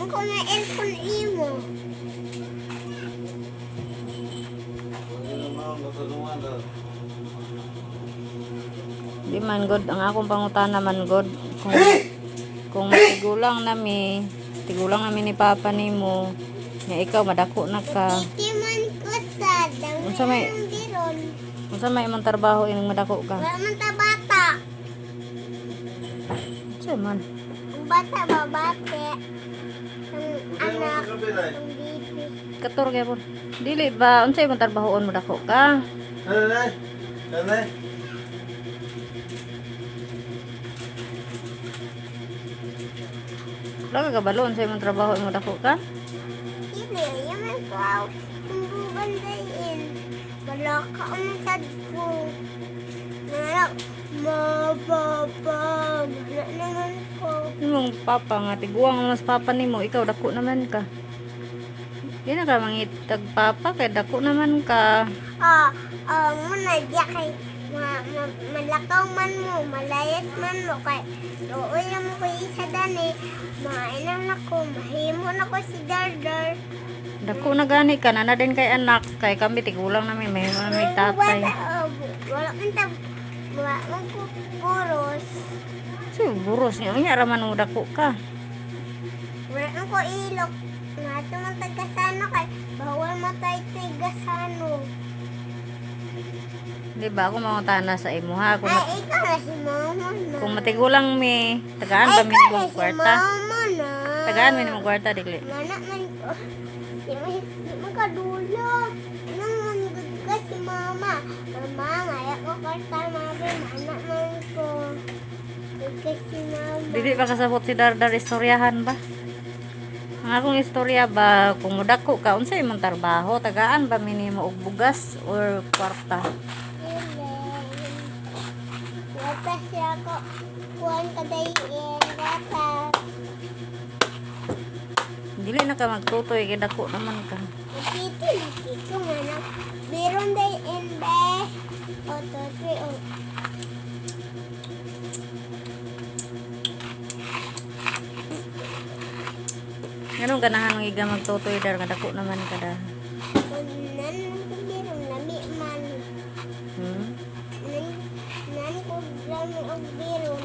Man ko na aircon imo. Wala naman ang katulungan daw. Di man god ang akong pangutana man god kung tigulang nami, tigulang nami ni papa nimo, nga ikaw madako na ka. Titi man ko sa dami Unsa may- ang biron. Unsa may imong trabaho ining madako ka? Wala man ta bata. Unsa man? Ang bata babate. Ang Wala anak naman ang kabilay. ang bibi. Kator kay po. Dili ba unsa imong trabahoon madako ka? Nanay! Nanay! Wala ka kabalo unsa imong trabaho imong dako ka? Dili, yaman ko aw. Ang bubandayin. Wala ka ang sad ko. Nanak, mababa. Wala naman ko. Imong papa nga tiguang mas papa nimo, ikaw dako naman ka. Di na ka mangitag papa kay dako naman ka. Ah, ah, muna diya kay ma, ma, malakaw man mo, malayat man mo kay luoy na mo ko isa dani, mainam na ko, mahimo na ko si Dardar. Dako na gani ka na na din kay anak kay kami tigulang namin may namin tatay. Wala, oh, wala man ta, wala man ko puros, So buros niya unya ra man mo dako ka. wala man ko ilok. Nga man tagasano kay bawal matay tigasano. Di ba ako mangutana sa imo ha kung, Ay, ikaw na si mama na. kung matigulang mi tagaan ba Ay, mi ikaw na nimong si kwarta? mama na. Tagaan mi nimong kwarta dili. Mana man ko. Di man kadulo. Nang man gud ka si mama. Mama, ngaya ko kwarta mama. Mana man ko. Gud ka si mama. Dili ba kasabot si Dardar istoryahan ba? Ang akong istorya ba kung mudako ka unsa imong trabaho tagaan ba mi nimo og bugas or kwarta? Dili. Gatas siya ko. Kuan kadayin. Gatas. Dili na ka magtutoy kay dako naman ka. Titi, laki ko mana. Biron day in be. O, to, three, o. Nganong ganahan mong iga magtutoy dar nga dako naman ka da. Nan ko biron lami man. Hmm? Nan, nan ko lami og biron.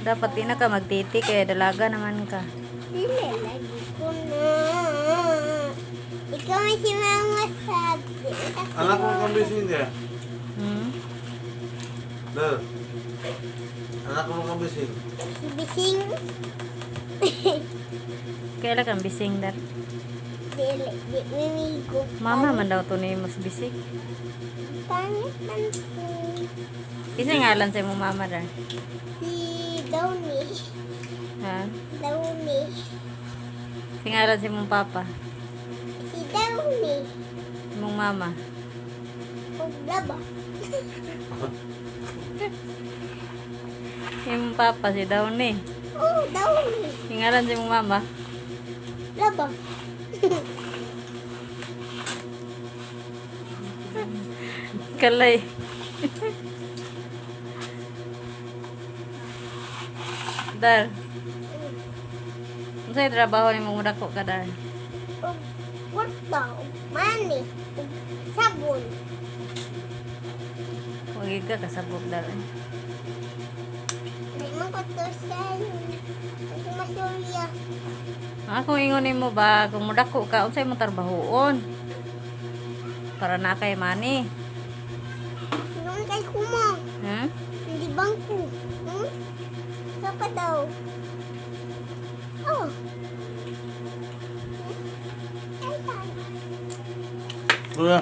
Dapat di na ka magtiti kay dalaga naman ka. Dili lagi ko na. Ikaw man si mama sa Anak mo kang bising niya. Hmm? Dar. Anak mo kang bising. Si Bising. Kaila kang bising dar. Dili, di mimigo. Mama man daw to ni mas bisig. Pangit man ko. Kinsa ngalan sa imong mama dar? Si Downy. Ha? Downy. Kinsa ngalan sa imong papa? Si Downy. Imong mama. Og laba. Imong papa si Downy. Oh, Downy. Kinsa ngalan sa imong mama? Laba. Kalay. Dar. Unsay trabaho nimo mudako ka dar? Og kwarta. Og money. Og sabon. Wag ka kasabot dar. Di man ko to sa Ako masurya. Ang akong ingon nimo ba kung mudako ka unsay imong trabahoon? Para na kay money. Noon kay kuma. Hmm? Hindi bangko. Hmm? Saan pa daw? Oh. Ay, saan? Kuya.